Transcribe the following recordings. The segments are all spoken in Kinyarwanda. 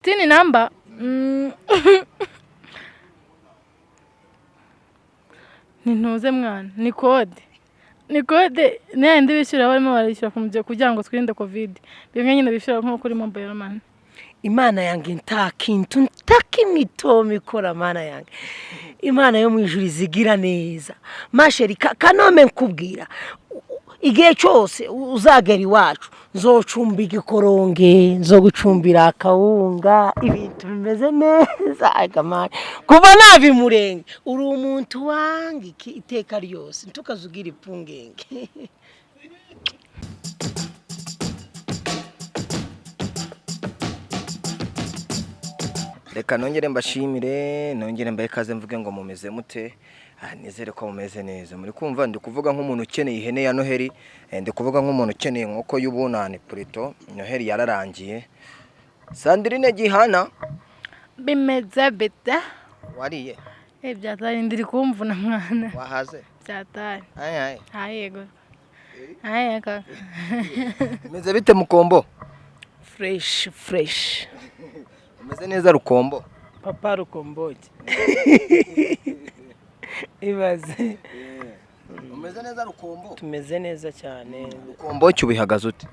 TIN number. Ni ntuze mwana, ni code. Ni code ni yandi bishyura, barimo barishyura ku mubyeyi kugira ngo twirinde COVID. Bimwe nyine bishyura nko kuri mobile money. Imana yange, nta kintu ntakimitomo ikora. Mana yange, Imana yo mu ijuru izigira neza. Ma chérie, kanome nkubwira, igihe cyose uzagera iwacu nzocumba igikoronge, nzogucumbira akawunga, ibintu bimeze neza. Agamani kuva nava imurenge uri umuntu wange iteka ryose, ntukazugira ipungenge. Reka nongere mbashimire, nongere mbahe ikaze, mvuge ngo mumeze mute? Nizere ko mumeze neza. Muri kumva ndi kuvuga nk'umuntu ukeneye ihene ya Noheli, ndi kuvuga nk'umuntu ukeneye inkoko y'ubunani. Purito Noheli yararangiye. Sandrine Gihana. Bimeze bite? Wariye? Eh, byatari, ndiri kumvuna mwana. Wahaze? Byatari. Ayi ayi. Ayego. Ayego. Bimeze bite, Mukombo? Fresh fresh. Umeze neza, Rukombo? Papa Rukomboki, ibaze. Umeze neza, Rukombo? Tumeze neza cyane. Rukombo ubihagaze ute?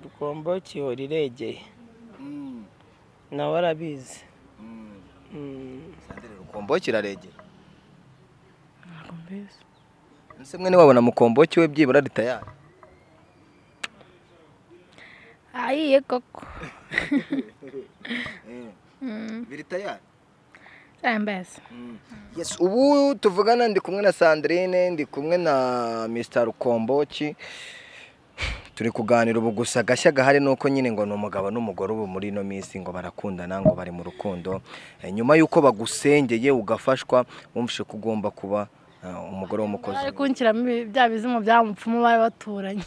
Rukomboki ihora iregeye, nawe arabizi. Sandrine, Rukombo kiraregeye? Ntabwo mbizi. Ese mwe ntiwabona Mukomboki we byibura ritayari? Ayiye koko. Biri tayari. Mbese. Yes, ubu tuvugana ndi kumwe na Sandrine, ndi kumwe na Mr Rukomboki, turi kuganira ubu. Gusa agashya gahari nuko nyine ngo ni umugabo n'umugore ubu muri ino minsi, ngo barakundana, ngo bari mu rukundo. Nyuma y'uko bagusengeye ugafashwa, wumvishe ko ugomba kuba umugore w'umukozi. Bari kunshyiramo bya bizimu bya mupfumu bari baturanye.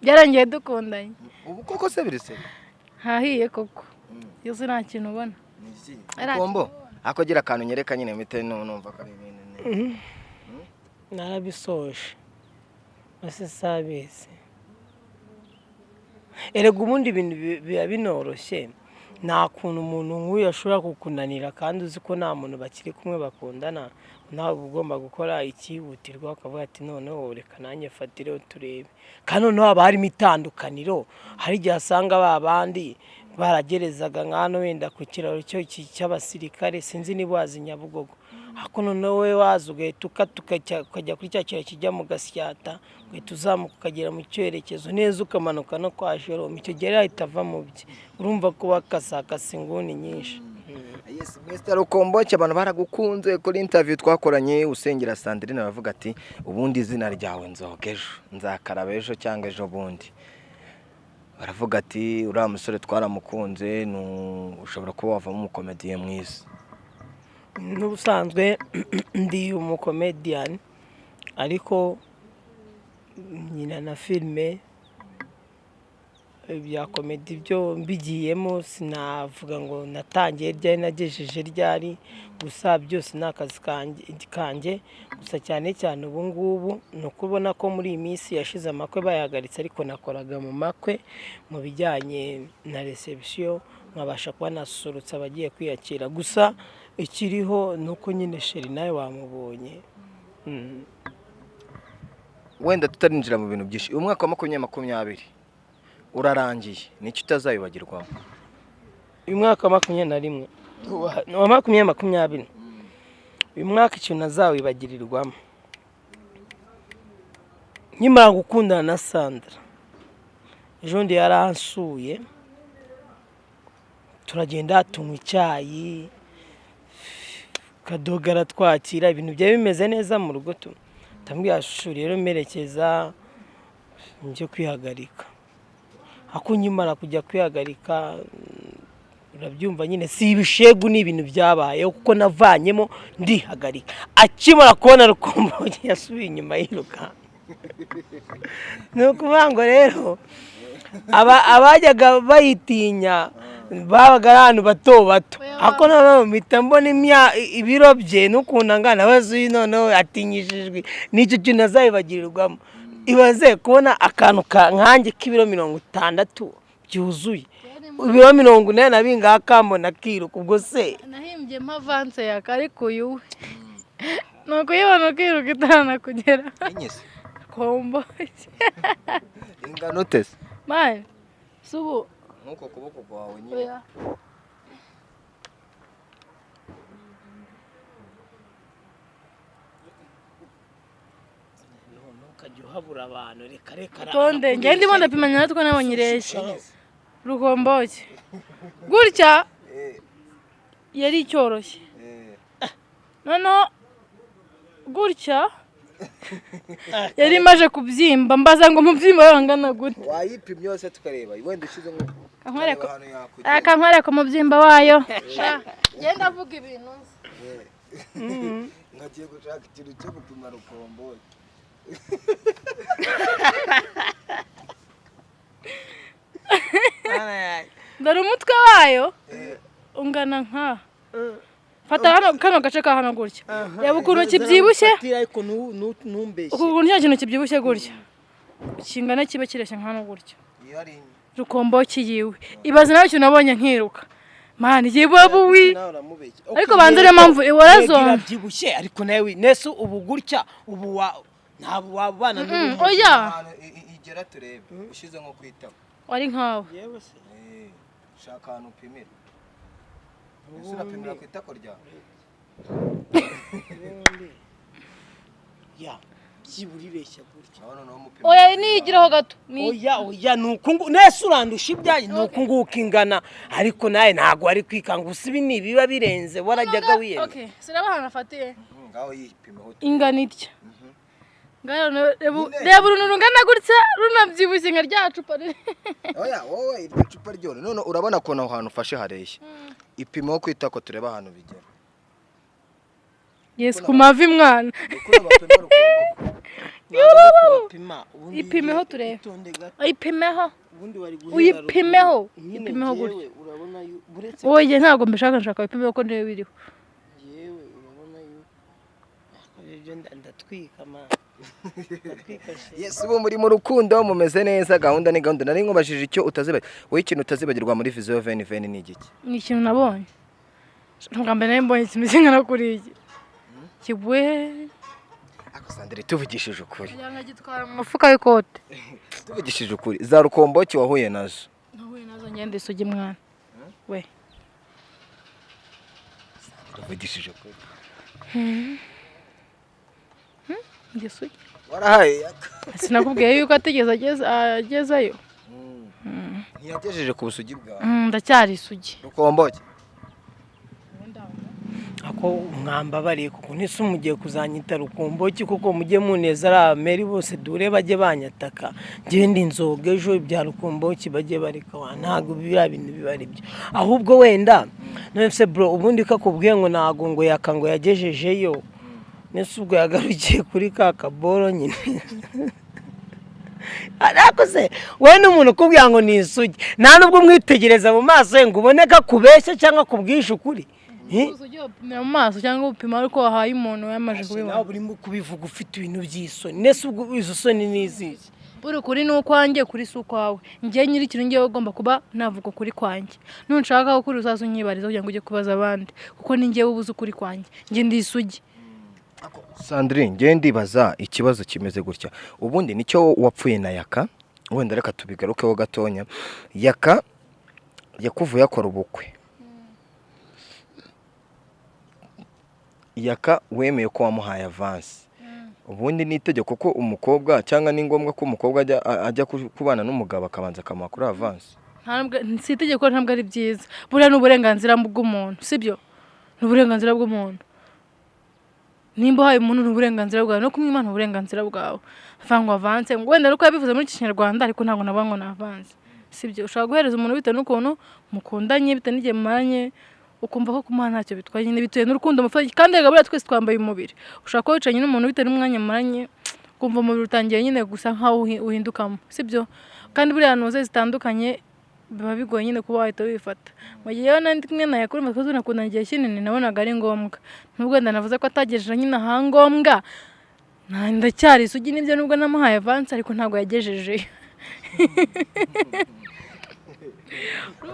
Byarangiye dukundanye. Ubu koko se biri se? Hahiye koko. Yose nta kintu ubona. Rukombo, ako gira akantu nyereka nyine mpite numva ko ari ibintu. Narabisoje ese sabizi. Erega ubundi ibintu biba binoroshye. Nta kuntu umuntu nk'uyu ashobora kukunanira kandi uzi ko nta muntu bakiri kumwe bakundana. Nawe uba ugomba gukora icyihutirwa, ukavuga ati: "Noneho reka nanjye mfatireho turebe." Kandi noneho haba harimo itandukaniro. Hari igihe asanga ba bandi baragerezaga nka hano wenda ku kiraro cy'abasirikare, sinzi niba wazi Nyabugogo, ariko noneho wowe waza ugahita ukata ukajya kuri cya kiraro kijya mu Gasyata, ugahita uzamuka ukagera mu cyerekezo neza, ukamanuka no kwa Jerome. Icyo gihe rero ahita ava mu bye, urumva ko bakasakasa inguni nyinshi. Yes, Mr Rukomboki, abantu baragukunze kuri interview twakoranye usengera Sandrine, baravuga ati: "Ubundi izina ryawe nzoga ejo, nzakaraba ejo cyangwa ejo bundi." Baravuga ati: "Uriya musore twaramukunze, ushobora kuba wavamo umukomediye mwiza." N'ubusanzwe ndi umukomediyani, ariko nkina na filime. Ibya comedy byo mbigiyemo, sinavuga ngo natangiye ryari, nagejeje ryari, gusa byose ni akazi kanjye. Gusa cyane cyane ubu ngubu ni ukubona ko muri iyi minsi yashize amakwe bayahagaritse, ariko nakoraga mu makwe mu bijyanye na reception, nkabasha kuba nasusurutsa abagiye kwiyakira. Gusa ikiriho ni uko nyine chéri nawe wamubonye. Wenda tutarinjira mu bintu byinshi, uyu mwaka wa 2020 urarangiye, nicyo utazayibagirwamo? Uyu mwaka wa 21, wa 2020, uyu mwaka ikintu ntazawibagirirwamo, nkimara gukundana na Sandra, ejo bundi yaransuye, turagenda tunywa icyayi, kadoga aratwakira, ibintu byari bimeze neza mu rugo. Tu ndamubwira: "Chou, rero merekeza njye kwihagarika." Ako nkimara kujya kwihagarika, urabyumva nyine, si ibishegu, ni ibintu byabayeho kuko navanyemo ndihagarika. Akimara kubona Rukomboki yasubiye inyuma yiruka. Ni ukuvuga ngo rero abajyaga bayitinya babaga ari abantu bato bato, ariko noneho mpita mbona ibiro bye n'ukuntu angana, bazi noneho atinyishijwe. Nicyo kintu azabibagirirwamo. Ibaze kubona akantu nkanjye k'ibiro 60 byuzuye. Ibiro 82 akambona akiruka ubwo se. Nahimbye mpavanse yaka, ariko uyu we ni ukuyibona ukiruka itaranakugera. Enye se? Kombo. Ingano ute se? Mani si ubu. Nk'uko kuboko kwawe nyine. Oya. Ukajya uhabura abantu, reka reka. Tonde, njye ndimo ndapima natwe nabonye ireshya rukomboke gutya yari icyoroshye, noneho gutya yari imaje kubyimba, mbaza ngo mubyimba wangana gute? Wayipimye yose tukareba, wenda ushyize nko Kankwereka. ahantu yakugera. Akankorera ku mubyimba wayo. Ngenda avuga ibintu nzi. Nkagiye gushaka ikintu cyo gupima rukomboke. Dore umutwe wayo ungana nka, fata hano kano gace ka hano gutya, reba ukuntu kibyibushye. Ariko ntumbeshye. Ukuntu cya kintu kibyibushye gutya kingana, kiba kireshya nka hano gutya. Iyo ari enye. Rukomboki yiwe, ibaze nawe ikintu nabonye nkiruka, mani yibabuwi. Nawe uramubeshya. Ariko banza ariyo mpamvu iwarazonga. Irabyibushye, ariko nawe nese ubu gutya ubu wa ntabwo wabana n'ubu. Oya. Ahantu igera turebe ushyize nko ku itako. Wari nkawe. Yewe se. Shaka ahantu upimira. Ese urapimira ku itako ryawe? Ubundi ya byibura ibeshya gutya. Nawe noneho umupima. Oya, niyigiraho gato. Ni Oya oya, ni uku ngu nese urandusha ibyanjye, ni uku nguku ingana, ariko nawe ntabwo wari kwikanga gusa, ibi ni ibiba birenze warajyaga wiyemera. Okay, siraba ahantu afatiye. Ngaho yipimeho. Ingana itya. Ngaho reba uruntu rungana gutya runabyibushye nka rya cupa riri. Oya, wowe iryo cupa ryone none urabona ukuntu aho hantu ufashe hareshya. Ipimeho ku itako turebe ahantu bigera. Yes, ku mavi mwana. Ukuntu bapima rukomboke. Ntabwo ari kubapima, ubundi Ipimeho turebe. itonde gato. Uyipimeho. Ubundi wari guhera Uyipimeho. ruguru. Nyine Ipimeho njyewe gutya. urabona uretse Oye, ntabwo mbishaka, nshaka wipimeho ko niyo biriho. Yewe, urabona ibyo ndatwika man, ndatwika she. Yes, ubu muri mu rukundo mumeze neza, gahunda ni gahunda. Nari nkubajije icyo utazibagirwa. Wowe ikintu utazibagirwa muri Vision 2020 ni igiki? Ni ikintu nabonye bwa mbere nari mbonye ikintu kingana kuriya kigwe. Ako Sandrine, tuvugishije ukuri. Kugira ngo agitwara mu mufuka w'ikote. Tuvugishije ukuri. Za rukomboki wahuye nazo. Nahuye nazo, ngenda isugi mwana we. Tuvugishije ukuri. Ndi isugi. Warahaye yaka. Sinakubwiye yuko atigeze agezayo. Ntiyagejeje ku busugi bwawe. Ndacyari isugi. Rukomboki. Ako mwambabariye kuko ntise mugiye kuzanyita rukomboki, kuko mujye muneza ari abameri bose dure bajye banyataka, ngende inzoga ejo ibya rukomboki bajye bareka wa, ntabwo biriya bintu biba ari byo, ahubwo wenda none se bro, ubundi kakubwiye ngo ntabwo ngo yaka ngo yagejejeyo, nese ubwo yagarukiye kuri ka kaboro nyine? Ariko se we n'umuntu ukubwira ngo ni isugi, nta nubwo umwitegereza mu maso ye ngo ubone ko akubeshya cyangwa akubwisha ukuri? Eh? Ugiye gupimira mu maso cyangwa upima ariko wahaye umuntu yamaze kubibona. Nawe urimo kubivuga ufite ibintu by'isoni, nese ubwo izo soni ni izihe? Buri kuri ni ukwanjye, kuri si ukwawe. Njye nyiri ikintu ngewe ugomba kuba navuga ukuri kwanjye. Nunshaka ukuri uzaza unyibariza kugira ngo ujye kubaza abandi, kuko ni njyewe ubuze ukuri kwanjye. Njye ndi isugi. Sandrine, njye ndibaza ikibazo kimeze gutya. Ubundi nicyo wapfuye na Yaka, wenda reka tubigarukeho gatonya. Yaka yakuvuye akora ubukwe. Yaka wemeye ko wamuhaye avance. Ubundi ni itegeko ko umukobwa, cyangwa ni ngombwa ko umukobwa ajya kubana n'umugabo akabanza akamuha kuri avance? Ntabwo si itegeko, ntabwo ari byiza. Buriya ni uburenganzira bw'umuntu, sibyo? Ni uburenganzira bw'umuntu. Nimba uhaye umuntu ni uburenganzira bwawe, no kumwima ni uburenganzira bwawe. Avuga ngo avance, ngo wenda nuko yabivuze muri iki kinyarwanda, ariko ntabwo navuga ngo ni avance, sibyo? Ushobora guhereza umuntu bitewe n'ukuntu mukundanye, bitewe n'igihe mumaranye, ukumva ko kumuha ntacyo bitwaye nyine, bitewe n'urukundo mufitanye. Kandi erega buriya twese twambaye umubiri. Ushobora kuba wicaranye n'umuntu bitewe n'umwanya mumaranye, ukumva umubiri utangiye nyine gusa nkaho uhindukamo, sibyo? Kandi buriya ahantu hose zitandukanye biba bigoye nyine kuba wahita wifata. Mu gihe rero nari ndi kumwe na Yakuru, twari tunakundana igihe kinini, nabonaga ari ngombwa. Nubwo wenda navuze ko atagejeje nyine ahangombwa, ndacyari isugi nibyo, nubwo namuhaye avance ariko ntabwo yagejejeyo.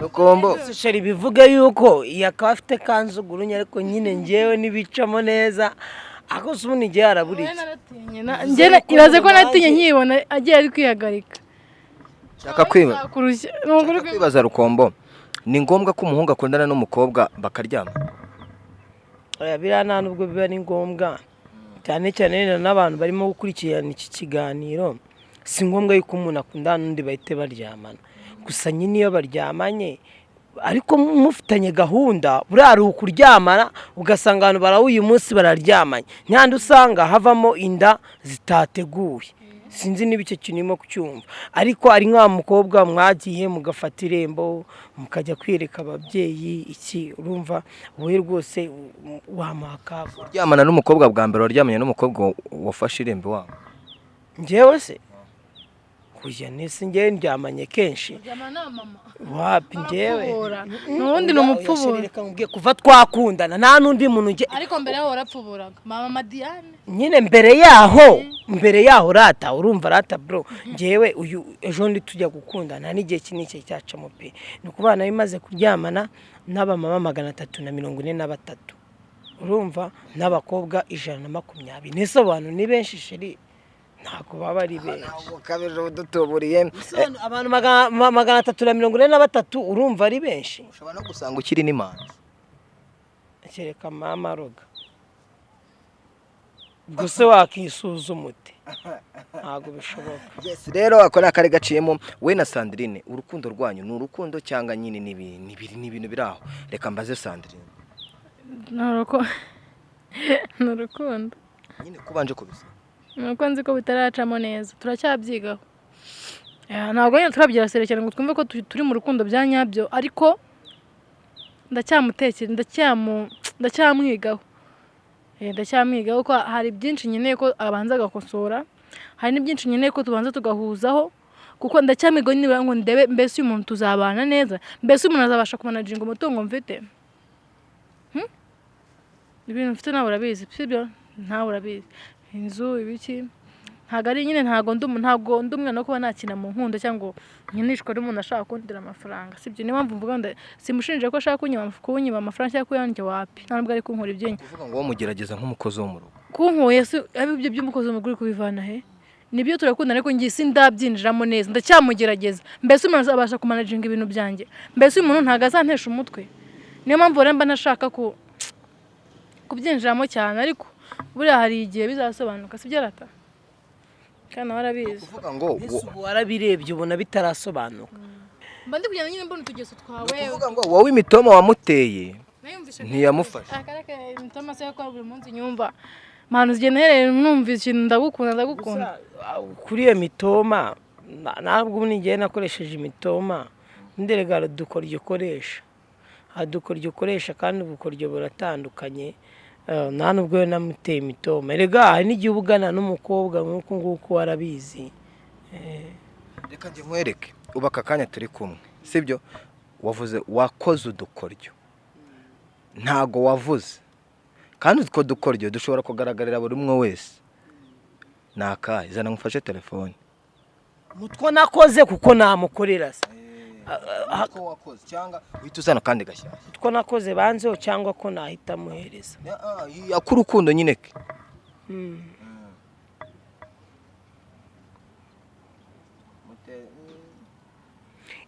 Rukombo. Chéri, bivuga yuko iyi akaba afite kanzugurunya, ariko nyine ngewe ntibicamo neza, ariko se ubundi ngewe harabura iki? Naratinye, ibaze ko natinye nkibona agiye ari kwihagarika. Shaka kwiba. Kurushya ni ukuri. Shaka kwibaza, Rukombo, ni ngombwa ko umuhungu akundana n'umukobwa bakaryama? Oya, biriya nta nubwo biba ari ngombwa, cyane cyane wenda n'abantu barimo gukurikirana iki kiganiro. Si ngombwa yuko umuntu akundana n'undi bahite baryamana. Gusa nyine iyo baryamanye ariko mufitanye gahunda, buriya hari ukuryamana ugasanga abantu barawe uyu munsi bararyamanye, ntihandi usanga havamo inda zitateguwe. Sinzi niba icyo kintu urimo kucyumva, ariko ari nka mukobwa mwagiye mugafata irembo, mukajya kwereka ababyeyi iki, urumva wowe rwose wamuha akabo. Uryamana n'umukobwa bwa mbere, waryamanye n'umukobwa wafashe irembo iwabo? Njyewe se kujya nese njyewe ndyamanye kenshi. Uryamana na mama? Wapi, njyewe. Arapfubura. N'ubundi ni umupfubura. Reka nkubwire, kuva twakundana nta n'undi muntu njye Ariko mbere yaho warapfuburaga mama Diane. Nyine mbere yaho rata, urumva rata bro, njyewe uyu ejo ndi tujya gukundana n'igihe kinini cyacamo pe. Ni ukuvuga nari maze kuryamana n'abamama 343, urumva, n'abakobwa 120. Nese abantu ni benshi chéri? Ntabwo baba ari benshi. Ntabwo ukabije, udutuburiye. Abantu 343, urumva ari benshi? Ushobora no gusanga ukiri n'imanzi. Kereka mama aroga gusa, wakisuzuma ute? Ntabwo bishoboka. Yes, rero ako ni akari gaciyemo. We na Sandrine, urukundo rwanyu ni urukundo cyangwa nyine ni ibintu biri aho? Reka mbaze Sandrine. Ni urukundo. Nyine kubanje kubisa. Ni uko nzi ko bitaracamo neza, turacyabyigaho. Ntabwo nyine turabyira cyane ngo twumve ko turi mu rukundo bya nyabyo, ariko ndacyamutekera, ndacyamwigaho. Ndacyamwigaho ko hari byinshi nkeneye ko abanza agakosora, hari n'ibyinshi nkeneye ko tubanza tugahuzaho, kuko ndacyamwigaho nibura ngo ndebe mbese uyu muntu tuzabana neza, mbese uyu muntu azabasha kumanaginga umutungo mfite. Ibintu mfite nawe urabizi, sibyo? Nawe urabizi, inzu, ibiki. Ntabwo ari nyine, ntabwo ndi umwana wo kuba nakina mu nkundo cyangwa ngo nkinishwe n'umuntu ashaka kundira amafaranga, sibyo? Niyo mpamvu mvuga ngo simushinje ko ashaka kunyiba amafaranga cyangwa kuyanjye, wapi, nta nubwo ari kunkura ibyinyo. Kuvuga ngo wowe mugerageza nk'umukozi wo mu rugo. Kunkuye si ari ibyo by'umukozi wo mu rugo, uri kubivana he? Nibyo, turakundana, ariko ngiye sindabyinjiramo neza, ndacyamugerageza. Mbese umuntu azabasha kumanaginga ibintu byanjye? Mbese uyu muntu ntabwo azantesha umutwe? Niyo mpamvu rero mba ntashaka kubyinjiramo cyane, ariko buriya hari igihe bizasobanuka, sibyo rata? Kandi nawe arabizi. Kuvuga ngo Ese ubu warabirebye ubona bitarasobanuka? Mba ndi kugenda nyine mbona utugeso twawe. Kuvuga ngo wowe imitoma wamuteye Nayumvishe. ntiyamufashe. Akareka, imitoma se ko buri munsi nyumva mpano zigenda hereye, numva ikintu ndagukunda, ndagukunda. Gusa, kuri iyo mitoma ntabwo ubu ngiye nakoresheje imitoma. Nderega hari udukoryo ukoresha, hari udukoryo ukoresha, kandi ubukoryo buratandukanye. Nta nubwo we namuteye imitoma. Erega hari n'igihe uba ugana n'umukobwa nk'uku nguku, warabizi. Reka njye nkwereke ubu aka kanya turi kumwe, sibyo? Wavuze wakoze udukoryo, ntago wavuze, kandi utwo dukoryo dushobora kugaragarira buri umwe wese. Ni akahe? Zana ngufashe telefone. Mutwo nakoze kuko namukorera se? Utwo wakoze cyangwa uhita uzana akandi gashyashya? Utwo nakoze banzeho cyangwa ko nahita amuhereza? Ak'urukundo nyine ke.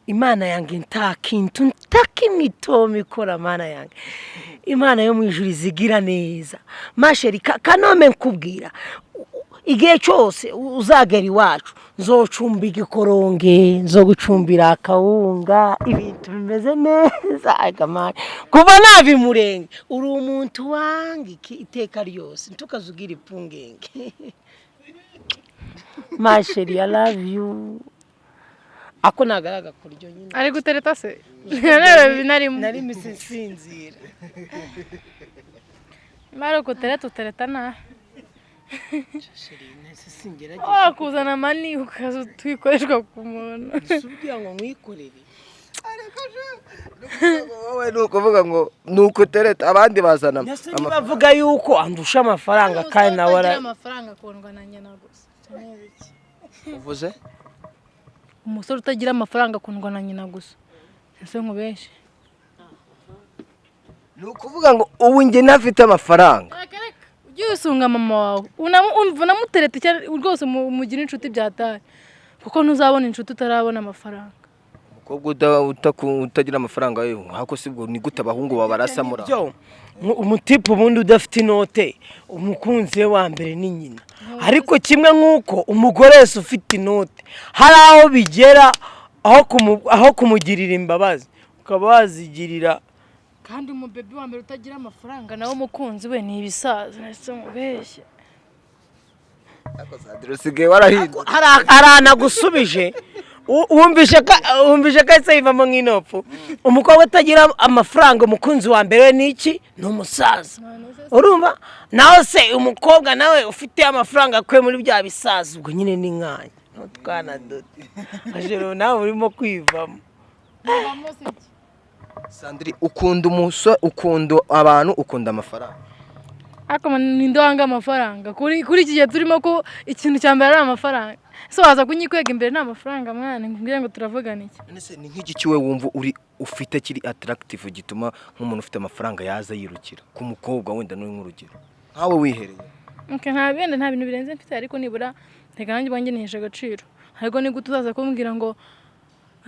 Imana yange, nta kintu ntak'imitoma ikora. Mana yange, Imana yo mu ijuru izigira neza. Ma chérie, kanome nkubwira, igihe cyose uzagera iwacu nzocumba igikoronge, nzogucumbira akawunga, ibintu bimeze neza. Agamari kuva nava imurenge, uri umuntu wange iteka ryose, ntukazugira ipungenge. Ma chérie, I love you. Ako ntabwo ari agakoryo nyine. Ari gutereta se? Narimo. Nari mise nsinzira. Mara utereta, utereta nabi. Chérie, nese singerageza? Wakuzana money ukaza twikoreshwa ku muntu. Subwira ngo nkwikorere. Wowe ni ukuvuga ngo ni ukutereta, abandi bazana Ndetse niba avuga yuko andusha amafaranga kandi nawe Utagira amafaranga akundwa na nyina gusa. Uvuze? Umusore utagira amafaranga akundwa na nyina gusa. Ese nkubeshye? Ni ukuvuga ngo ubu njye ntafite amafaranga? Reka reka, ujye wisunga mama wawe, unamuterete cyane rwose, mugire inshuti byataye, kuko ntuzabona inshuti utarabona amafaranga. Umukobwa utagira amafaranga we, hako si bwo ni gute abahungu babarasa muri aho? Byo umutipe ubundi udafite inote, umukunzi we wa mbere ni nyina. Ariko kimwe nk'uko umugore wese ufite inote, hari aho bigera aho kumugirira imbabazi ukaba wazigirira. Kandi umubebi wa mbere utagira amafaranga nawe umukunzi we ni ibisaza, ese mubeshye? Ariko Sandrine, usigaye warahindutse. Hari anagusubije. Wumvishe ko ahise yivamo nk'inopfu. Umukobwa utagira amafaranga, umukunzi wa mbere we ni iki? Ni umusaza. Urumva nawe se, umukobwa nawe ufite amafaranga akuye muri bya bisaza, ubwo nyine ni nkanjye n'utwana duto. Ajero nawe urimo kwivamo. Sandrine, ukunda umusore, ukunda abantu, ukunda amafaranga? Ariko ninde wanga amafaranga kuri iki gihe turimo, ko ikintu cya mbere ari amafaranga? Ese waza kunyikwega imbere nta mafaranga, mwana, nkubwire ngo turavugana iki? None se ni nk'igiki we wumva uri ufite kiri attractive, gituma nk'umuntu ufite amafaranga yaza yirukira ku mukobwa? Wenda n'uri nk'urugero nkawe wihereye. Okay, nta bindi, nta bintu birenze mfite, ariko nibura reka nanjye ubwanjye nihesha agaciro. Ariko ni gute uzaza kumbwira ngo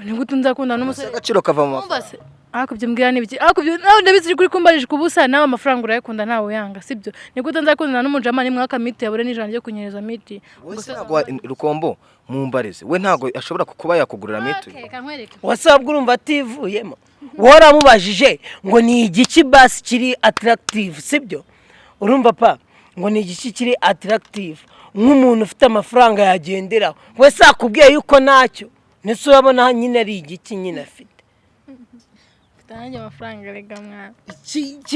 ni gute nzakundana n'umusore? Agaciro kava mu Umva mafaranga. se, ariko ibyo mbwira ni ibiki? Ariko ibyo nawe ndabizi, uri kuri kumbarisha ubusa. Nawe amafaranga urayakunda, ntawe uyanga, sibyo? Ni gute nzakundana n'umujama nimwaka miti yabure n'ijana ryo kunyereza miti? Wowe se ntabwo Rukombo, mumbarize, we ntabwo ashobora kuba yakugurira miti? Okay, reka nkwereke. Wasabwa, urumva ativuyemo, wowe uramubajije ngo ni igiki basi kiri attractive, sibyo? Urumva pa, ngo ni igiki kiri attractive nk'umuntu ufite amafaranga yagenderaho? We se akubwiye yuko ntacyo, ndetse urabona nyine ari igiki nyine afite? Mfite nanjye amafaranga rega, mwana.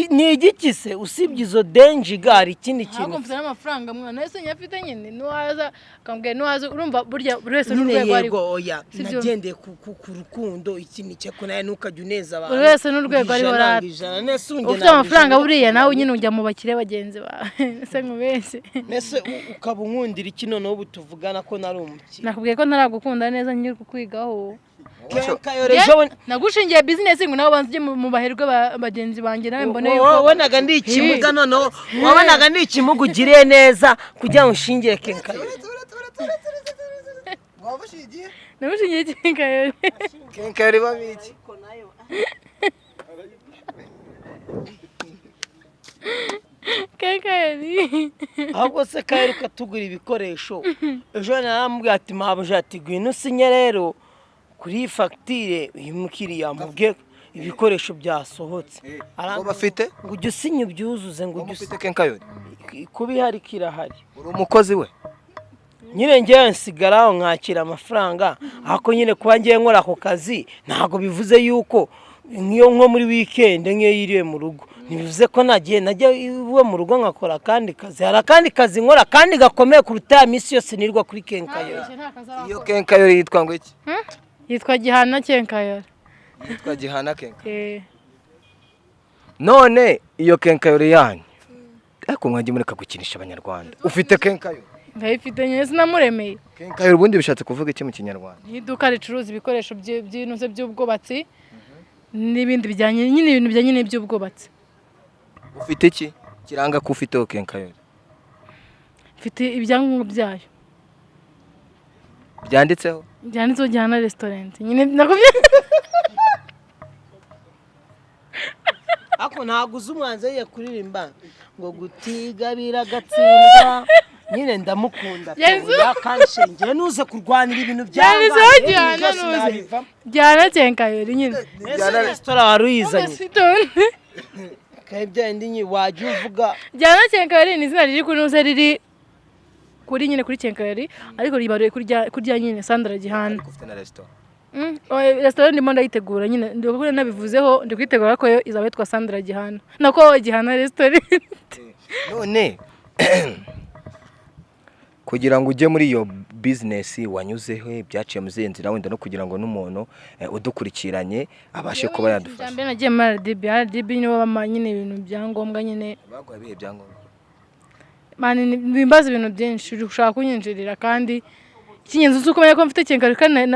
Ni igiki se usibye izo denjiga, hari ikindi Ntabwo kintu? mfite n'amafaranga, mwana, ese nyafite nyine. Nuwaza akambwira, nuwaza, urumva burya buri wese Nyine n'urwego ariho. Yego, oya. Sibyo? Nagendeye ku rukundo, iki ni cyo nawe ntukajya uneza abantu. Buri wese n'urwego ariho. Ijana, Rata. ijana. Nese unjye Ufite ntabwo amafaranga ijana. buriya nawe nyine ujya mu bakire bagenzi bawe, ese nkubeshye? Nese ukaba unkundira iki noneho ubu tuvugana ko nari umukire? Nakubwiye ko ntaragukunda neza, nyiri kukwigaho. Kenkayore ejo bundi- Nagushingiye bizinesi ngo nawe banze ujye mu baherwe bagenzi banjye, nawe mbone yuko Wabonaga ndi ikimuga, noneho wabonaga ndi ikimuga ugiriye neza kugira ngo ushingire kenkayore. Nagushingiye kenkayori. Kenkayori ibamo iki? Kenkayori. Ahubwo se kayeri ukatugura ibikoresho, ejo naramubwiye ati mabuja, ati ngwino usinye rero kuri iyi fagitire, uyu mukiriya mubwiye ibikoresho byasohotse. Ngo bafite? Ngo ujye usinya ubyuzuze, ngo ujye Ufite kenkayori? usinya kuba ihari kirahari. Uri umukozi we? Nyine ngewe nsigara aho nkakira amafaranga, ariko nyine kuba ngiye nkora ako kazi ntabwo bivuze yuko nk'iyo nko muri wikendi, nk'iyo yiriwe mu rugo, ntibivuze ko nagiye najya iwe mu rugo nkakora akandi kazi. Hari akandi kazi nkora kandi gakomeye kuruta ya minsi yose nirwa kuri kenkayori. Iyo kenkayori yitwa ngo iki? Yitwa Gihana Kenkayori. Yitwa Gihana Kenkayori? Eh. None iyo kenkayori yanyu, ariko mwajya mureka gukinisha abanyarwanda. Ufite kenkayori? Ndayifite nyine, sinamuremeye. Kenkayori ubundi bishatse kuvuga iki mu kinyarwanda? Ni iduka ricuruza ibikoresho by'inoze by'ubwubatsi n'ibindi bijyanye nyine, ibintu bijyanye n'iby'ubwubatsi. Ufite iki kiranga ko ufite kenkayori? Mfite ibyangombwa byayo. Byanditseho? Byanditseho Gihana Restaurant nyine, nakubwiye. Ariko ntabwo uzi umwanzi yiye kuririmba ngo gutiga biragatsindwa. Nyine ndamukunda pe, yakanshingiye nuze kurwanira ibintu Byanditseho byangaye Gihana byose nuze. nabivamo. Gihana Kenkayori nyine. Ese resitora wari uyizanye? Sitonde. Kandi bya bindi nyine wajya uvuga. Gihana Kenkayori ni izina riri kuri nuze, riri kuri nyine kuri Kenkayori, ariko ribaruye kurya nyine Sandra Gihana. Ufite na resitora? Oya, resitora ndimo ndayitegura nyine, ndi kuko nabivuzeho, ndi kuyitegura ko yo izaba yitwa Sandra Gihana, nako Gihana Restaurant. None kugira ngo ujye muri iyo bizinesi wanyuzeho, byaciye mu zihe nzira, wenda no kugira ngo n'umuntu udukurikiranye abashe kuba yadufasha? Mbere nagiye muri RDB. RDB nibo bampa nyine ibintu byangombwa nyine. Baguha ibihe byangombwa? Mani, bimbaza ibintu byinshi, uri gushaka kunyinjirira kandi Icy'ingenzi si uko umenya ko mfite kenkayori kandi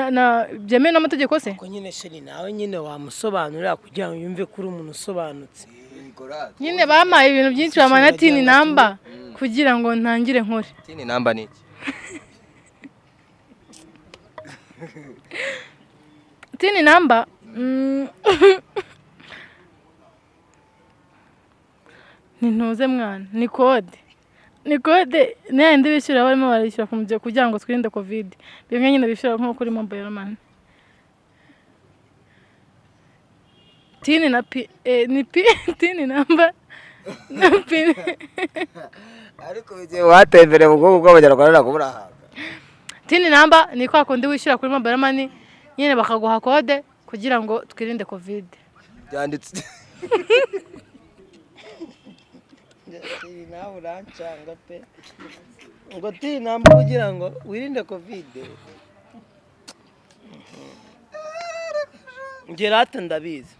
byemewe n'amategeko se. Ko nyine chérie, nawe nyine wamusobanurira kugira ngo yumve ko uri umuntu usobanutse. Nyine bampaye ibintu byinshi, bampaye na TIN number kugira ngo ntangire nkore. TIN number ni iki? TIN number ni ntuze mwana, ni code, ni code ni yandi bishyura, barimo barishyura ku mubyeyi kugira ngo twirinde COVID, bimwe nyine bishyura nko kuri mobile money. TIN na P, ni P, TIN number na P. Ariko igihe wateye imbere mu bwonko bw'Abanyarwanda ntabwo burahabwa. TIN number ni kwa kundi wishyura kuri mobile money nyine bakaguha code kugira ngo twirinde COVID. Byanditse. Chérie, nawe urancanga pe, ngo TIN number kugira ngo wirinde COVID. Njye rata ndabizi,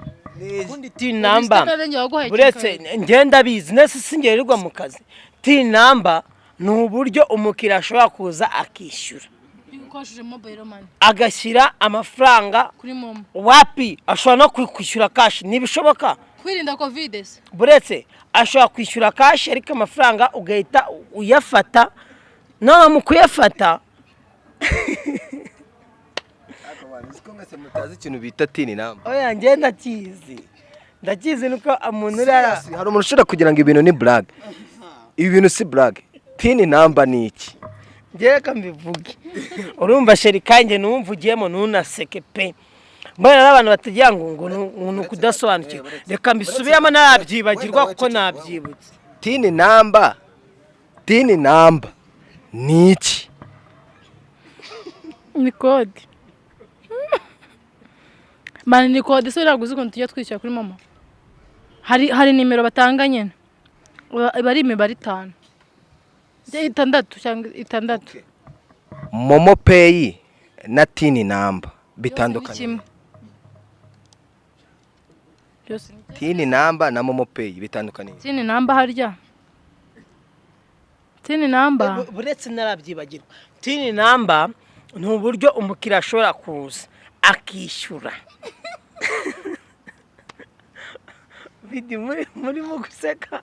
ubundi TIN number buretse njye ndabizi nese singerirwa mu kazi. TIN number ni uburyo umukiriya ashobora kuza akishyura ukoresheje mobile money agashyira amafaranga kuri momo. Wapi, ashobora no kwishyura cash ntibishoboka. Kwirinda COVID se. Buretse ashobora kwishyura cash, ariko amafaranga ugahita uyafata, none mu kuyafata Ko mwese mutazi ikintu bita TIN number? Oya, njye ndakizi, ndakizi, nuko umuntu uri hariya. Hari umuntu ushobora kugira ngo ibintu ni blague. Ibi bintu si blague. TIN number ni iki? Njye reka mbivuge, urumva chérie, kanjye numvugiyemo ntunaseke pe, mbona n'abantu batagira ngo ni ukudasobanukirwa. Reka mbisubiremo narabyibagirwa kuko nabyibutse. TIN number, TIN number ni iki? Ni code mani, ni code se. Ntabwo uzi ukuntu tujya twishyura kuri momo, hari nimero batanga nyine, iba ari imibare itanu, itandatu cyangwa itandatu. MoMo Pay na TIN number bitandukanye? Kimwe byose ni TIN number na MoMo Pay bitandukaniye? TIN number, harya TIN number. Buretse narabyibagirwa, TIN number ni uburyo umukiriya ashobora kuza akishyura. Bidi murimo guseka,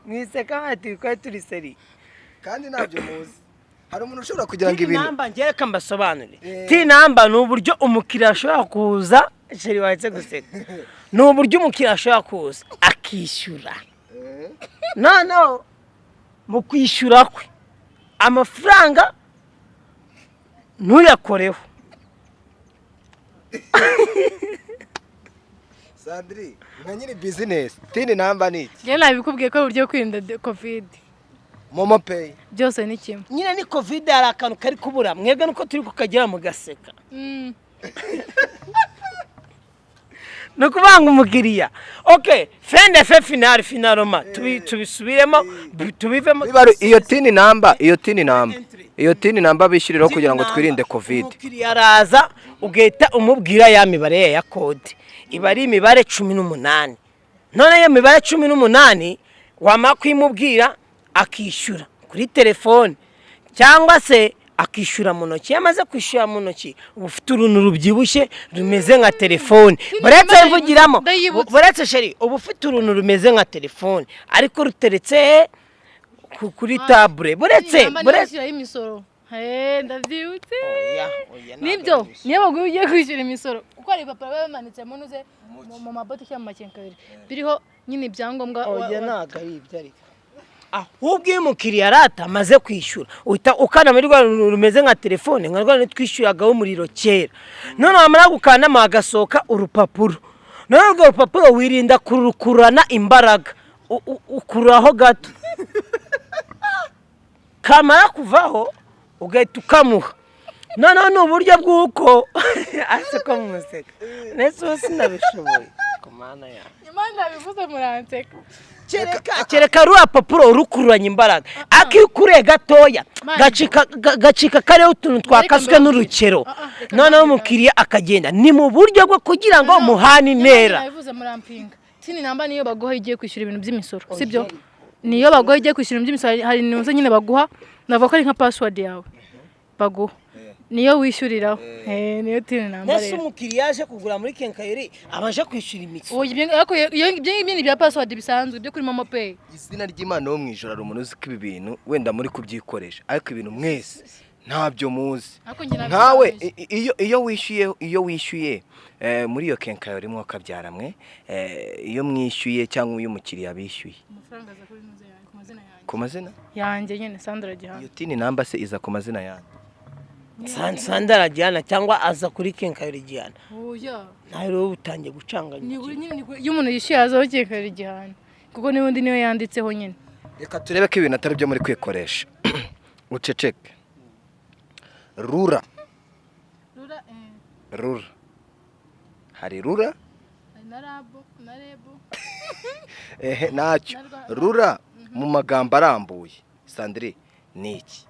mwiseka bati twari turi sérieux. Kandi ntabyo muzi. Hari umuntu ushobora kugira ngo TIN ibintu number, njye reka mbasobanurire. TIN number ni uburyo umukiriya ashobora kuza, chérie waretse guseka, ni uburyo umukiriya ashobora kuza akishyura, noneho mu kwishyura kwe amafaranga ntuyakoreho. Sandri, nka nyiri business, TIN number ni iki? Njye nabikubwiye ko ari uburyo bwo kwirinda COVID. MoMo Pay? Byose ni kimwe. Nyine ni COVID, hari akantu kari kubura mwebwe nuko turi kukagera mugaseka. Ni ukuvuga ngo umukiriya, ok, fende fe finale finalement tubisubiremo tubivemo. Biba ari iyo TIN number, iyo TIN number, iyo TIN number bishyuriraho kugira ngo twirinde COVID. Umukiriya araza ugahita umubwira ya mibare ye ya code, iba ari imibare 18. None iyo mibare 18 wamara kuyimubwira akishyura kuri telefone cyangwa se akishyura mu ntoki. Iyo amaze kwishyura mu ntoki, uba ufite uruntu rubyibushye rumeze nka telefone. Buretse mvugiramo. Ndayibutse. Buretse chérie, uba ufite uruntu rumeze nka telefone ariko ruteretse kuri table. Buretse buretse Bishyuraho imisoro. Ndabyibutse. Oya, oya, ntabwo Nibyo. ari imisoro. Niyo baguye ugiye kwishyura imisoro, kuko hari ibipapuro biba bimanitse mu ntuze, mu mabotike cyangwa mu makenkayori, biriho nyine ibyangombwa Oya, ntabwo ari ibyo, ariko ahubwo iyo umukiriya arata amaze kwishyura, uhita ukanda muri rwa runtu rumeze nka telefone, nka rwa rundi twishyuragaho umuriro kera. None wamara gukandamo hagasohoka urupapuro. None urwo rupapuro wirinda kurukurana imbaraga, ukururaho gato, kamara kuvaho ugahita ukamuha. Noneho ni uburyo bw'uko ase ko mumuseka ndetse ubu sinabishoboye ku Mana yawe. Nyuma nabivuze muranseka. Kereka ruriya papuro rukururanye imbaraga, akikuriye gatoya Mani. gacika kariho utuntu twakaswe Reka n'urukero. Ah, ah, reka Noneho mbabwire. umukiriya akagenda, ni mu buryo bwo kugira ngo muhane intera. Nabivuze murampinga. TIN number niyo baguha iyo ugiye kwishyura ibintu by'imisoro, sibyo? Niyo baguha iyo ugiye kwishyura ibintu by'imisoro. Hari nuze nyine baguha, navuga ko ari nka password yawe baguha. Niyo wishyuriraho. Niyo TIN number. Nese Rero umukiriya yaje kugura muri quincaillerie aba aje kwishyura imisoro? Oya, ariko ibyo ngibyo ni ibya password bisanzwe byo kuri MoMo Pay. Izina ry'Imana wo mu ijoro, hari umuntu uzi ko ibi bintu wenda muri kubyikoresha, ariko ibintu mwese ntabyo muzi. Ariko njye nabyo Nkawe nzi. iyo wishyuye muri iyo quincaillerie mwo kabyara mwe, iyo mwishyuye cyangwa iyo umukiriya bishyuye, Amafaranga aza kuri nuze yanjye, ku mazina yanjye. Ku mazina? Yanjye nyine, Sandra Gihana. Iyo TIN number se iza ku mazina yanyu? Sandra Gihana cyangwa aza kuri quincaillerie Gihana? Oya. Nawe rero utangiye gucanganya. Ni buri nyine, iyo umuntu yishyuye hazaho quincaillerie Gihana, kuko n'ubundi niyo yanditseho nyine. Reka turebe ko ibintu atari byo muri kwikoresha. Uceceke. RURA. Rura. RURA, hari RURA. Na rabo na rebu. Ehe, ntacyo. RURA mu magambo arambuye, Sandrine, ni iki?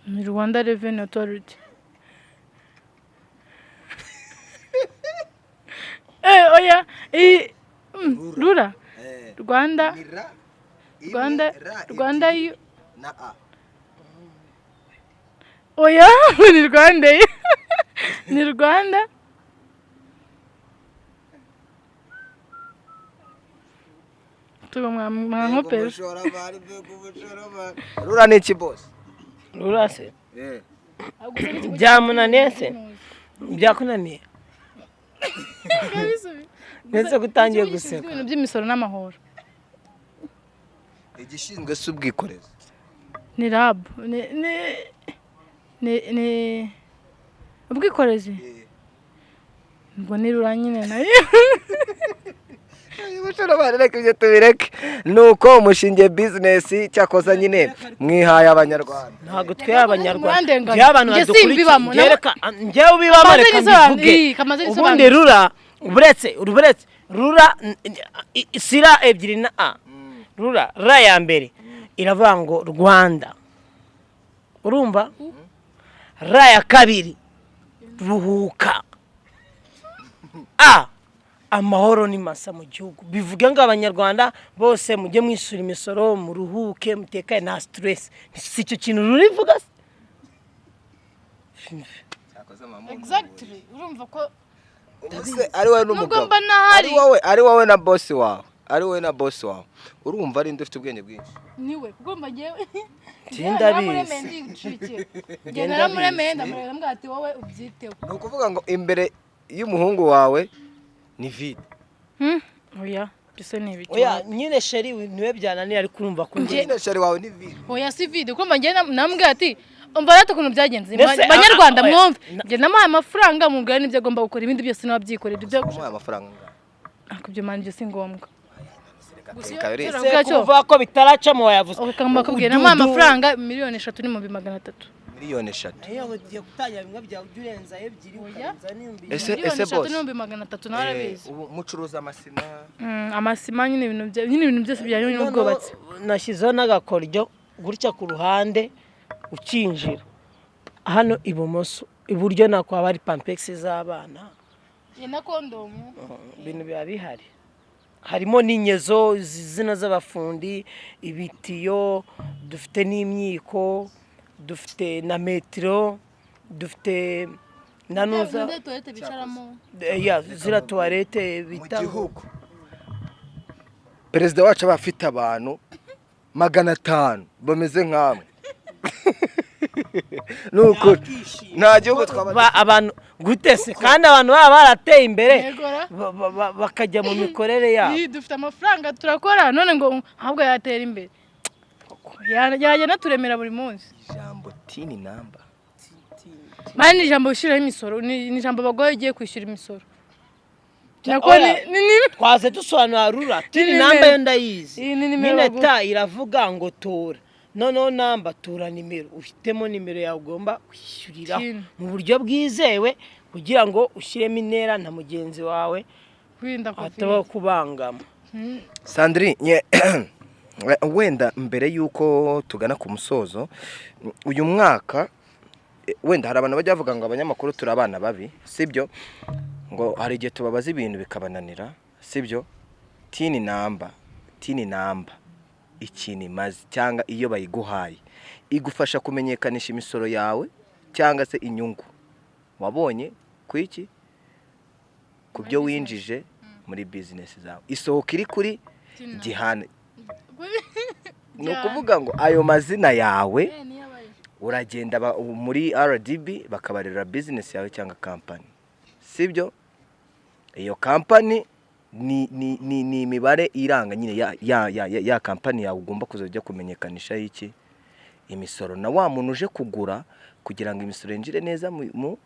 Ni Rwanda Revenue Authority. Oya, RURA, Rwanda Rwanda Rwanda Na A. Oya, ni Rwanda, ni Rwanda. Tuba mwankopera. RURA ni iki, boss? RURA se byamunaniye se? Byakunaniye ndetse ko utangiye guseka? Ibintu by'imisoro n'amahoro. Igishinzwe si ubwikorezi? Ni RAB, ni ubwikorezi. Ubwo ni RURA nyine nayo. Umushoramari, reka ibyo tubireke. Ni uko umushingiye business, cyakoza nyine mwihaye Abanyarwanda. Ntabwo twe Abanyarwanda. Murandenganya. Njyewe abantu Njye badukurikiye, simbibamo. njyewe reka njyewe ubibamo. Kamaze Reka nisobanure. mbivuge. Ii, kamaze Ubundi nisobanure. RURA, buretse RURA sira ebyiri na a RURA. Ra ya mbere iravuga ngo Rwanda, urumva? Ra ya kabiri, ruhuka, a amahoro ni masa mu gihugu. Bivuge ngo Abanyarwanda bose mujye mwishyura imisoro, muruhuke, mutekane, nta stress. Si icyo kintu rurivuga se? Exactly, urumva ko Ubuse ari wowe n'umugabo, Nubwo mba ntahari. ari wowe na boss wawe, ari wowe na boss wawe, urumva ari nde ufite ubwenge bwinshi? Niwe, kuko mba ngewe Njye ndabizi. Naramuremeye, ndicikira. Njye naramuremeye, ndamureba, ndamubwira ati: "Wowe ubyiteho." Ni ukuvuga ngo imbere y'umuhungu wawe ni vide? Oya, byose ni ibiki? Oya nyine, chéri niwe byananiye, ariko urumva ko njye Nyine chéri wawe ni vide. Oya, si vide, kuko mba ngewe namubwira ati: "Umva rero ukuntu byagenze." Mbese, Banyarwanda, oya, mwumve, njye namuhaye amafaranga, mubwira n'ibyo agomba gukora, ibindi byose nawe abyikorera ibyo. Umuhaye amafaranga angahe? Ariko ibyo mani, ibyo si ngombwa. Gusa iyo- Kabiri. iyo- Se kuvuga ko bitaracamo wayavuze. Ukagomba kubwira, namuhaye amafaranga 3,300,000. 3 miliyoni. Iyo ugiye gutangira bimwe byawe ujya urenza ebyiri, ukarenza n'ibihumbi. Ese Miliyoni ese eshatu boss n'ibihumbi 300, nawe arabizi. Ubu mucuruza amasima? Amasima nyine, ibintu nyine, ibintu byose bijyanye n'ubwubatsi. Nashyizeho n'agakoryo gutya ku ruhande, ukinjira hano ibumoso, iburyo nako haba hari Pampers z'abana. Na kondomu. Ibintu biba bihari, harimo n'inyezo zino z'abafundi, ibitiyo, dufite n'imyiko, dufite na metero, dufite na nuza. Toilette bicaramo. Ya, ziriya toilette Mu bita gihugu perezida wacu aba afite abantu 500 bameze nkamwe, ni ukuri nta gihugu twaba. Abantu gute se kandi abantu baba barateye imbere, Yegora. bakajya mu mikorere yabo? Ii, dufite amafaranga, turakora, none ngo ahubwo yatera imbere, yajya anaturemera buri munsi. Ijambo TIN number. Mani, ni ijambo wishyuriraho imisoro, ni ijambo baguha iyo ugiye kwishyura imisoro. Nako Oya. ni Twaze dusobanura RURA, TIN Ni number nimero. yo ndayizi. Iyi ni nimero Nyine baguha. ta iravuga ngo tora, noneho number, tora nimero, uhitemo nimero yawe ugomba kwishyuriraho TIN. mu buryo bwizewe, kugira ngo ushyiremo intera na mugenzi wawe Kwirinda covid. hatabaho kubangama. Sandrine, wenda mbere y'uko tugana ku musozo, uyu mwaka wenda hari abantu bajya bavuga ngo abanyamakuru turi abana babi, sibyo? Ngo hari igihe tubabaza ibintu bikabananira, sibyo? TIN number, TIN number ikintu imaze cyangwa iyo bayiguhaye igufasha kumenyekanisha imisoro yawe? Cyangwa se inyungu wabonye ku iki, ku byo winjije muri bizinesi zawe, isohoka iri kuri Gihana. Ni ukuvuga ngo ayo mazina yawe uragenda muri RDB bakabarira bizinesi yawe cyangwa kampani, sibyo? Iyo kampani ni imibare iranga nyine ya kampani yawe ugomba kuzajya kumenyekanisha iki, imisoro, na wa muntu uje kugura, kugira ngo imisoro yinjire neza mu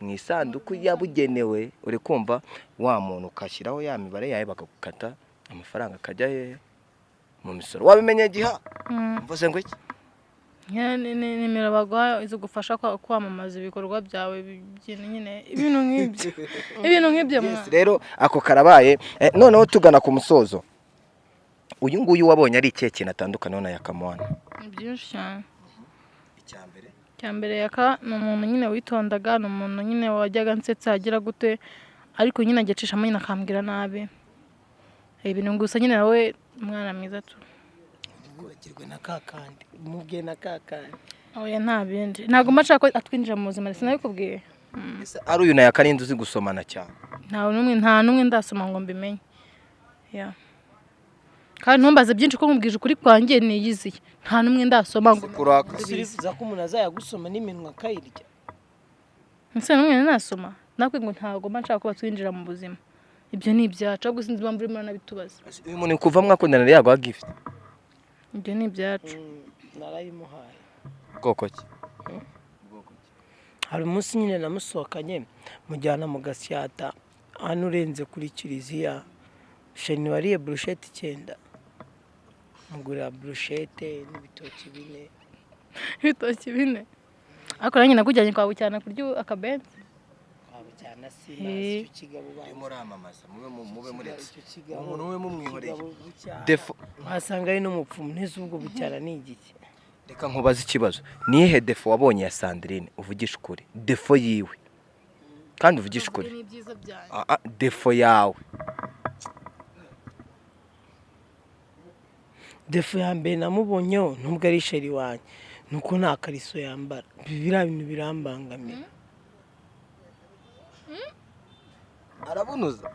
isanduku yabugenewe. Uri kumva, wa muntu ukashyiraho ya mibare yawe, bakagukata amafaranga akajya hehe? Mu misoro. Wabimenye, Giha? Mvuze ngo iki? Nimero baguha zigufasha kwamamaza ibikorwa byawe, nyine ibintu nk'ibyo, ibintu nk'ibyo. Yes, Mwana. Rero ako karabaye. Noneho tugana ku musozo, uyu nguyu wabonye ari ikihe kintu atandukaniyeho na Yakamwana? Ni byinshi cyane. Icya mbere? Icya mbere, Yaka ni umuntu nyine witondaga, ni umuntu nyine wajyaga nsetsa, agira gute, ariko nyine ajya acishamo nyine akambwira nabi ibintu. Gusa nyine nawe umwana mwiza tu. Wibagirwe na kakandi, umubwiye na kakandi. Oya, nta bindi, ntabwo mba nshaka ko atwinjira mu buzima, sinabikubwiye. Ese ari uyu na Yaka, ninde uzi gusomana cyane? Nta n'umwe, nta n'umwe ndasoma ngo mbimenye. Ya. Kandi ntumbaze byinshi, ko nkubwije ukuri kwanjye niyiziye, nta n'umwe ndasoma ngo Kuraka. Ese urifuza ko umuntu azayagusoma n'iminwa akayirya? Ese n'umwe nasoma nakwe ngo ntabwo mba nshaka ko batwinjira mu buzima, ibyo ni ibyacu. Ahubwo sinzi impamvu urimo uranabitubaza. Uyu muntu kuva mwakundana yaguha gift? Ibyo ni ibyacu. Narayimuhaye. Bwoko ki? Hari umunsi nyine namusohokanye, mujyana mu Gasyata, hano urenze kuri kiliziya. Sheni wariye burushete 9, mugurira burushete n'ibitoki 4. Ibitoki 4? Ariko nanjye nakujyanye kwa Bucyana kurya akabenzi. Kwaba cyane sinazi icyo kigabo bazi. Muramamaza, mube muretse. Icyo kigabo, Umuntu we mumwihoreye. kigabo Bucyana. Defo. Wasanga ari n'umupfumu neza. Ubwo Bucyana ni igiki? Reka nkubaze ikibazo: niyihe défaut wabonye ya Sandrine? Uvugisha ukuri, défaut yiwe, kandi uvugishe ukuri. Ni ibyiza byanjye. Ah, ah, défaut yawe. Défaut ya mbere namubonyeho, nubwo ari chéri wanjye, ni uko nta kariso yambara. Biriya bintu birambangamira. Arabunuza.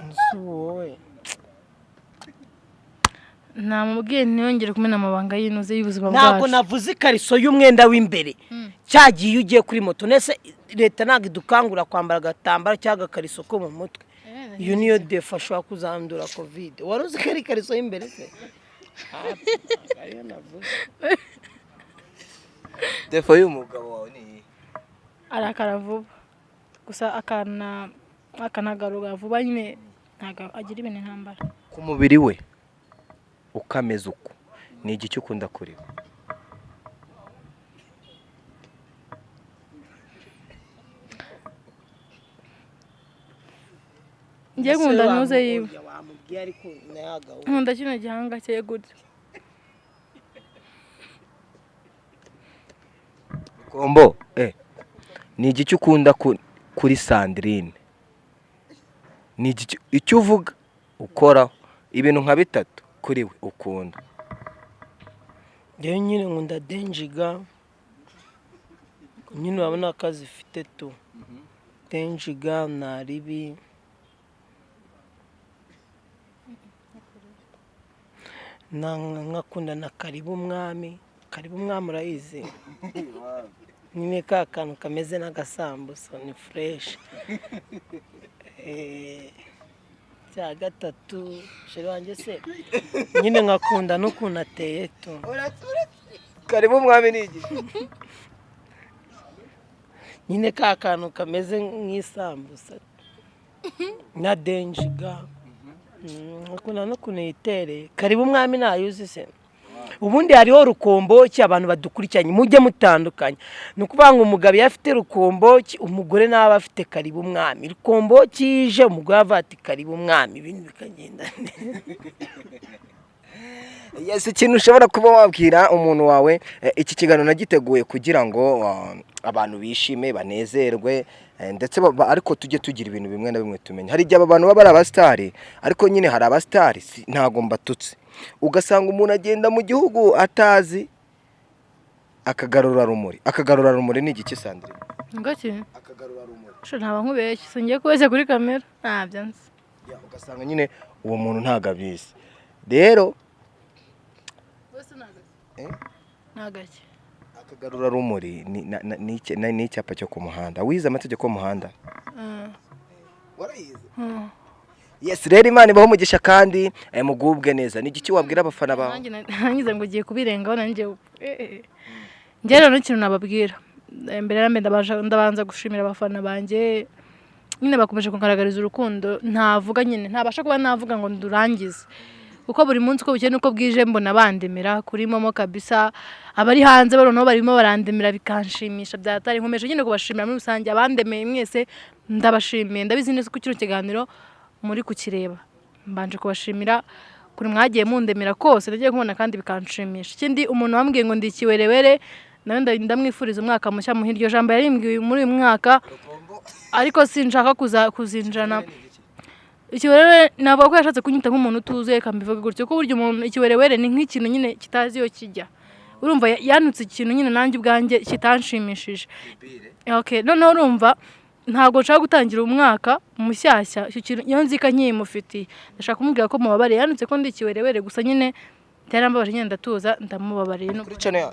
Ese ubu wowe? Namubwiye ntiyongere kumena amabanga y'inoze y'ubuzima Ntabwo bwacu. navuze ikariso y'umwenda w'imbere. Cyagiye iyo ugiye kuri moto nese, leta ntabwo idukangura kwambara agatambaro cyangwa agakariso ko mu mutwe? Iyo niyo défaut, ashobora kuzandura COVID. Wari uzi ko ari ikariso y'imbere se? Ah, ntabwo ariyo navuze. Défaut y'umugabo wawe ni iyihe? Arakara vuba, gusa akanagaruka vuba nyine, ntabwo agira ibintu intambara. Ku mubiri we ukameze uko, ni igiki ukunda kureba? Njye nkunda ntuze yiwe. Wamubwiye ariko nayagawe. Nkunda kino gihanga cye gutya. Kombo, ni igiki ukunda kuri Sandrine? Ni igiki, icyo uvuga, ukoraho, ibintu nka bitatu kuri we ukunda. Njyewe nyine nkunda denjiga nyine, urabona ko azifite tu, denjiga nta ribi. Nkakunda na karibu umwami, karibu umwami urayizi nyine, ka kantu kameze n'agasambusa, ni fresh. Cya gatatu, chéri wanjye se nyine nkakunda n'ukuntu ateye tu. Karibu umwami ni igiki? Nyine ka kantu kameze nk'isambusa na denjiga. Nkakunda n'ukuntu yitereye. Karibu umwami ntayuzi se? Ubundi hariho rukomboki, abantu badukurikiranye mujye mutandukanye. Ni ukuvuga ngo umugabo iyo afite rukomboki, umugore nawe aba afite karibu umwami. Rukomboki ije, umugore avuga ati karibu umwami, ibintu bikagenda neza. Yes, ikintu ushobora kuba wabwira umuntu wawe, iki kiganiro nagiteguye kugira ngo abantu bishime, banezerwe, ndetse ariko tujye tugira ibintu bimwe na bimwe tumenya. Hari igihe aba bantu baba ari abasitari, ariko nyine hari abasitari, ntago mbatutse, ugasanga umuntu agenda mu gihugu atazi. Akagarurarumuri, akagarurarumuri ni igiki, Sandrine? Ngaki? Akagarurarumuri. Sho, ntaba nkubeshye, singiye kubeshya kuri kamera, ntabyo nzi. Yeah, ugasanga nyine uwo muntu ntabwo abizi rero. Eh? Ni agake? Akagarurarumuri ni icyapa cyo ku muhanda. Wize amategeko y'umuhanda? Warayize? Mm. Yes, rero Imana ibaho umugisha kandi mugubwe neza. Ni igiki wabwira abafana bawe? Nanjye nangize ngo ugiye kubirengaho nanjye. Njye rero n'ikintu nababwira, mbere na mbere ndabanza gushimira abafana banjye nyine bakomeje kungaragariza urukundo ntavuga nyine, ntabasha kuba navuga ngo ndurangize, kuko buri munsi uko bukeye n'uko bwije mbona bandemera kuri MoMo kabisa. Abari hanze noneho barimo barandemera bikanshimisha byatari. Nkomeje nyine kubashimira muri rusange, abandemeye mwese ndabashimiye. Ndabizi neza ko kino kiganiro muri kukireba. Mbanje kubashimira kuri mwagiye mundemera kose nagiye kubona kandi bikanshimisha. Ikindi, umuntu wambwiye ngo ndi ikiwerewere nawe ndamwifuriza umwaka mushya muhire. Iryo jambo yarimbwiye muri uyu mwaka, ariko sinshaka kuza kuzinjirana. Ikiwerewere navuga ko yashatse kunyita nk'umuntu utuzuye, reka mbivuge gutyo, ko burya umuntu ikiwerewere ni nk'ikintu nyine kitazi iyo kijya. Urumva yanutse ikintu nyine nanjye ubwanjye kitanshimishije. Okay, noneho urumva ntabwo nshaka gutangira umwaka mushyashya icyo kintu iyo nzika nkiyimufitiye. Ndashaka kumubwira ko mubabariye. Yanutse ko ndi ikiwerewere, gusa nyine byarambabaje nyine, ndatuza, ndamubabariye. Kuri channel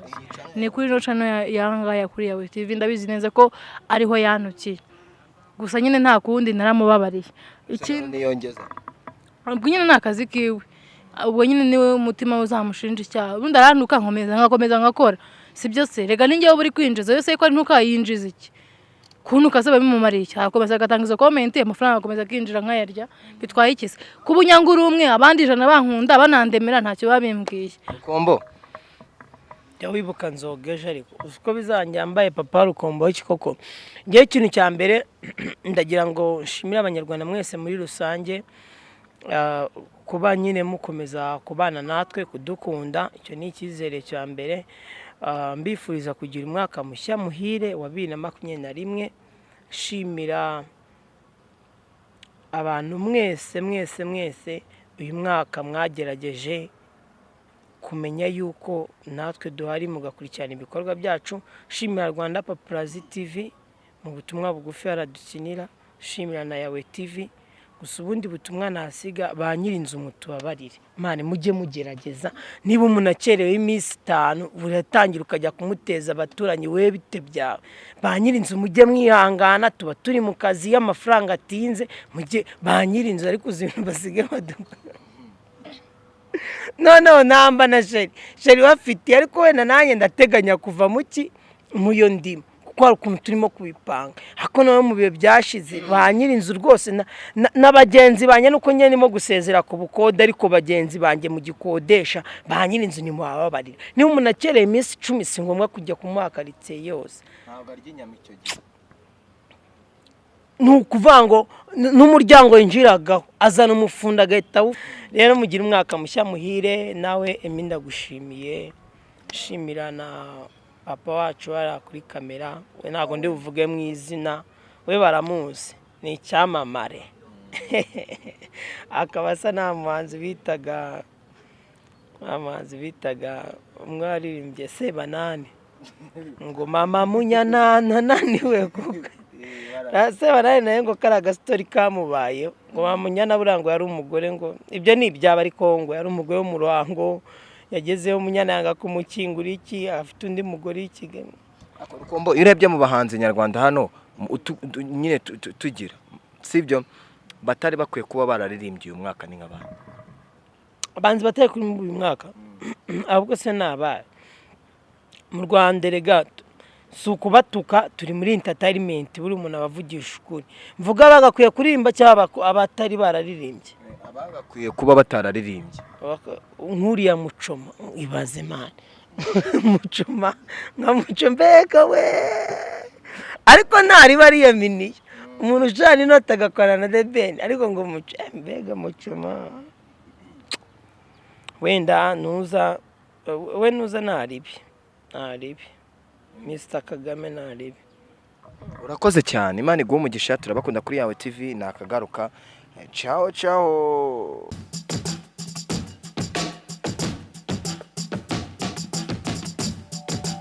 Ni kuri no channel yangaya kuri Yawe TV. Ndabizi neza ko ariho yanukiye, gusa nyine nta kundi, naramubabariye. Ikindi, niyongeza. Ubwo nyine ni akazi kiwe, ubwo nyine niwe umutima we uzamushinja icyaha. Ubundi arantuka nkomeza nkakomeza nkakora, si byo se? Rega ni njyewe uri kwinjiza yose, ko ari ntukayinjiza iki kuntuka se bimumariye iki? Arakomeza agatanga izo comment, amafaranga agakomeza akinjira nkayarya. Bitwaye iki se kuba unyanga uri umwe, abandi 100 bankunda banandemera ntacyo biba bimbwiye? Kombo. Jya wibuka nzogeje, ariko uzi ko bizanjye mbaye papa Rukombo w'iki koko. Ngewe ikintu cya mbere ndagira ngo nshimire Abanyarwanda mwese muri rusange, kuba nyine mukomeza kubana natwe, kudukunda, icyo ni icyizere cya mbere. Mbifuriza kugira umwaka mushya muhire wa 2021. Shimira abantu mwese mwese mwese uyu mwaka mwagerageje kumenya yuko natwe duhari, mugakurikirana ibikorwa byacu. Shimira Rwanda Paparazzi TV mu butumwa bugufi haradukinira, shimira na Yawe TV. Gusa ubundi butumwa nasiga, ba nyir'inzu mutubabarire mane, mujye mugerageza. Niba umuntu akerewe iminsi 5, uratangira ukajya kumuteza abaturanyi, we bite byawe? Ba nyir'inzu mujye mwihangana, tuba turi mu kazi, iyo amafaranga atinze mujye ba nyir'inzu. Ariko uzi ibintu basigaye baduha noneho namba na chéri, chéri bafitiye, ariko wenda nanjye ndateganya kuva mu ki mu yo ndimo, kuko hari ukuntu turimo kubipanga. Ariko nawe mu bihe byashize ba nyir'inzu rwose na bagenzi banjye, nuko njye ndimo gusezera ku bukode, ariko bagenzi banjye mu gikodesha, ba nyir'inzu ntimubababarira. Niba umuntu akereye iminsi 10, si ngombwa kujya kumuha karitsiye yose. Ntabwo arya inyama icyo gihe. Ni ukuvuga ngo n'umuryango yinjiragaho azana umufundi agahita Rero mugire umwaka mushya muhire. Nawe Emi ndagushimiye, shimira na papa wacu hariya kuri kamera, we ntabwo ndi buvuge mu izina, we baramuzi, ni icyamamare, akaba asa nta muhanzi bitaga, nta muhanzi bitaga umwe waririmbye Sebanani ngo mama munyanana naniwe kuko Sebanani nawe ngo kari agasitori kamubayeho, ngo mama munyana buriya ngo yari umugore, ngo ibyo ni ibyaba, ariko ngo yari umugore wo mu Ruhango, yagezeho munyana yanga kumukingura iki, afite undi mugore i Kigali. Rukombo, iyo urebye mu bahanzi nyarwanda hano nyine tugira, sibyo, batari bakwiye kuba bararirimbye uyu mwaka ni nk'abandi? Abahanzi batari kuri uyu mwaka ahubwo se ni abahe mu Rwanda? Erega si ukubatuka, turi muri entertainment, buri muntu aba avugisha ukuri. Mvuga bagakwiye kuririmba cyangwa abatari bararirimbye? Abagakwiye kuba batararirimbye. Nk'uriya Mucoma, ibaze mani, Mucoma nka Muco, mbega we! Ariko ntariba ariyaminiye umuntu ucana inoti agakorana na The Ben, ariko ngo Muco, mbega Mucoma, wenda nuza we, nuza ntaribi, ntaribi Mr Kagame ntaribi. Urakoze cyane, Imana iguhe umugisha. Turabakunda kuri Yawe TV, nakagaruka. Ciao ciao.